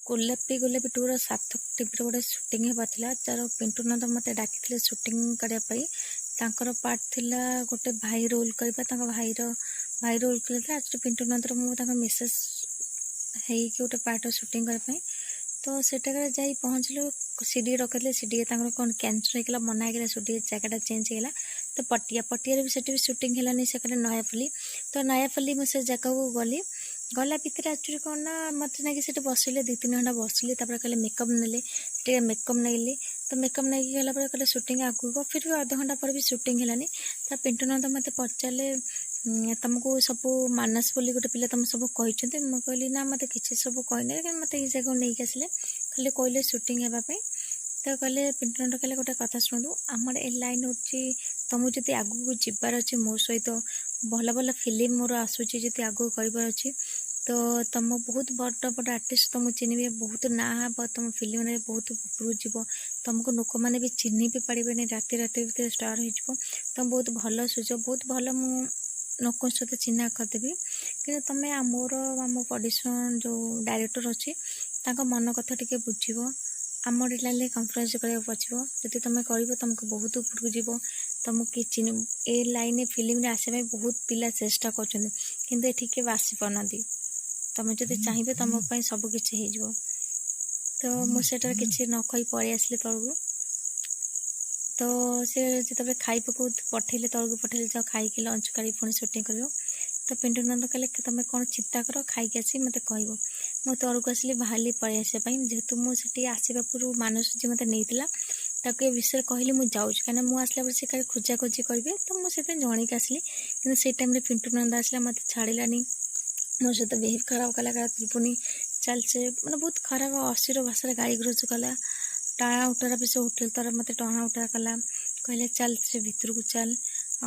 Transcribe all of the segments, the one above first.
ଗୋଲାପୀ ଗୋଲାପୀ ଟୁର ସାର୍ଥକ ଟିଭିର ଗୋଟେ ସୁଟିଂ ହେବାର ଥିଲା। ତାର ପିଣ୍ଟୁ ନନ୍ଦ ମୋତେ ଡାକିଥିଲେ ସୁଟିଂ କରିବା ପାଇଁ। ତାଙ୍କର ପାର୍ଟ ଥିଲା ଗୋଟେ ଭାଇ ରୋଲ୍ କରିବା, ତାଙ୍କ ଭାଇର ଭାଇ ରୋଲ୍ କରିଥିଲା। ଆକ୍ଚୁଆଲି ପିଣ୍ଟୁ ନନ୍ଦର ମୁଁ ତାଙ୍କ ମିସେସ୍ ହେଇକି ଗୋଟେ ପାର୍ଟର ସୁଟିଂ କରିବା ପାଇଁ। ତ ସେଠାକାରେ ଯାଇ ପହଞ୍ଚିଲୁ। ସିଡ଼ିଏ ରଖିଥିଲେ, ସିଡ଼ିଏ ତାଙ୍କର କ'ଣ କ୍ୟାନ୍ସଲ୍ ହେଇଗଲା, ମନା ହେଇଗଲା, ସିଡ଼ିଏ ଜାଗାଟା ଚେଞ୍ଜ ହେଇଗଲା। ତ ପଟିଆ, ପଟିଆରେ ବି ସେଠି ବି ସୁଟିଂ ହେଲାନି। ସେକାରେ ନୟାପଲ୍ଲୀ। ତ ନୟାପଲ୍ଲୀ ମୁଁ ସେ ଜାଗାକୁ ଗଲି। ଗଲା ଭିତରେ ଆକ୍ଚୁଆଲି କ'ଣ ନା, ମୋତେ ନେଇକି ସେଠି ବସିଲେ, 2-3 ଘଣ୍ଟା ବସିଲି। ତାପରେ କହିଲେ ମେକଅପ୍ ନେଲେ, ଟିକେ ମେକଅପ୍ ନେଲି। ତ ମେକଅପ୍ ନେଇକି ଗଲା ପରେ କହିଲେ ସୁଟିଂ ଆଗକୁ। ଫିର୍ ବି ଅଧଘଣ୍ଟା ପରେ ବି ସୁଟିଂ ହେଲାନି। ତା ପିଣ୍ଟୁ ନନ୍ଦ ମୋତେ ପଚାରିଲେ, ତୁମକୁ ସବୁ ମାନସ ବୋଲି ଗୋଟେ ପିଲା ତୁମ ସବୁ କହିଛନ୍ତି? ମୁଁ କହିଲି, ନା, ମୋତେ କିଛି ସବୁ କହିନାହାନ୍ତି, କିନ୍ତୁ ମୋତେ ଏଇ ଜାଗାକୁ ନେଇକି ଆସିଲେ, ଖାଲି କହିଲେ ସୁଟିଂ ହେବା ପାଇଁ। ତ କହିଲେ, ପିଣ୍ଟୁ ନନ୍ଦ କହିଲେ, ଗୋଟେ କଥା ଶୁଣନ୍ତୁ, ଆମର ଏ ଲାଇନ୍ ହେଉଛି, ତୁମକୁ ଯଦି ଆଗକୁ ଯିବାର ଅଛି, ମୋ ସହିତ ଭଲ ଭଲ ଫିଲ୍ମ ମୋର ଆସୁଛି, ଯଦି ଆଗକୁ କରିବାର ଅଛି, ତ ତୁମ ବହୁତ ବଡ଼ ବଡ଼ ଆର୍ଟିଷ୍ଟ ତୁମକୁ ଚିହ୍ନିବେ, ବହୁତ ନାଁ ହେବ, ତୁମ ଫିଲ୍ମରେ ବହୁତ ଉପରକୁ ଯିବ, ତୁମକୁ ଲୋକମାନେ ବି ଚିହ୍ନି ବି ପାରିବେନି, ରାତି ରାତି ଭିତରେ ଷ୍ଟାର୍ ହେଇଯିବ। ତୁମ ବହୁତ ଭଲ ସୁଯୋଗ, ବହୁତ ଭଲ ମୁଁ ଲୋକଙ୍କ ସହିତ ଚିହ୍ନା କରିଦେବି। କିନ୍ତୁ ତୁମେ ମୋର ଆମ ପ୍ରଡ୍ୟୁସର୍ ଯେଉଁ ଡାଇରେକ୍ଟର ଅଛି, ତାଙ୍କ ମନ କଥା ଟିକେ ବୁଝିବ। ଆମ ଲାଇନ୍ରେ କମ୍ପ୍ରମାଇଜ୍ କରିବାକୁ ପଡ଼ିବ। ଯଦି ତୁମେ କରିବ, ତୁମକୁ ବହୁତ ଉପରକୁ ଯିବ, ତୁମକୁ କିଏ ଚିହ୍ନି। ଏ ଲାଇନ୍ରେ ଫିଲ୍ମରେ ଆସିବା ପାଇଁ ବହୁତ ପିଲା ଚେଷ୍ଟା କରୁଛନ୍ତି, କିନ୍ତୁ ଏଠି କେବେ ଆସିପାରୁନାହାନ୍ତି। ତୁମେ ଯଦି ଚାହିଁବେ, ତୁମ ପାଇଁ ସବୁ କିଛି ହେଇଯିବ। ତ ମୁଁ ସେଠାରେ କିଛି ନ କହି ପଳେଇ ଆସିଲି ତଳକୁ। ତ ସେ ଯେତେବେଳେ ଖାଇବାକୁ ପଠେଇଲେ, ତଳକୁ ପଠେଇଲେ, ଯାଅ ଖାଇକି ଲଞ୍ଚ କରି ପୁଣି ସୁଟିଂ କରିବ। ତ ପିଣ୍ଟୁ ନନ୍ଦ କହିଲେ, ତୁମେ କ'ଣ ଚିନ୍ତା କର, ଖାଇକି ଆସି ମୋତେ କହିବ। ମୁଁ ତଳକୁ ଆସିଲି, ବାହାରିଲି ପଳେଇ ଆସିବା ପାଇଁ। ଯେହେତୁ ମୁଁ ସେଠି ଆସିବା ପୂର୍ବରୁ ମାନସ ଯିଏ ମୋତେ ନେଇଥିଲା, ତାକୁ ଏ ବିଷୟରେ କହିଲି ମୁଁ ଯାଉଛି, କାହିଁକିନା ମୁଁ ଆସିଲା ପରେ ସେ କାଳେ ଖୋଜାଖୋଜି କରିବେ। ତ ମୁଁ ସେଥିପାଇଁ ଜଣେଇକି ଆସିଲି। କିନ୍ତୁ ସେଇ ଟାଇମ୍ରେ ପିଣ୍ଟୁ ନନ୍ଦ ଆସିଲା, ମୋତେ ଛାଡ଼ିଲାନି, ମୋ ସହିତ ବିହେଭ୍ ଖରାପ କଲା, କହିଲା ଯିବୁନି, ଚାଲ। ସେ ମାନେ ବହୁତ ଖରାପ ଅଶ୍ଳୀଳ ଭାଷାରେ ଗାଳି ଗୁଲଜ କଲା, ଟଣା ଉଟରା ବି। ସେ ହୋଟେଲ ତର ମୋତେ ଟଣା ଉଟରା କଲା, କହିଲେ ଚାଲ, ସେ ଭିତରକୁ ଚାଲ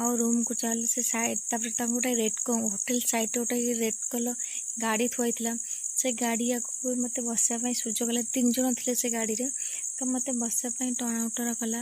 ଆଉ ରୁମ୍କୁ ଚାଲ। ସେ ସାଇଡ଼୍ ତାପରେ ତାଙ୍କୁ ଗୋଟେ ରେଡ଼୍ ହୋଟେଲ ସାଇଡ଼୍ରେ ଗୋଟେ ରେଡ଼୍ କଲର୍ ଗାଡ଼ି ଥୁଆ ହେଇଥିଲା। ସେ ଗାଡ଼ି ଆଗକୁ ମୋତେ ବସିବା ପାଇଁ ସୁଯୋଗ କଲା। ତିନି ଜଣ ଥିଲେ ସେ ଗାଡ଼ିରେ, ତ ମୋତେ ବସିବା ପାଇଁ ଟଣା ଉଟରା କଲା।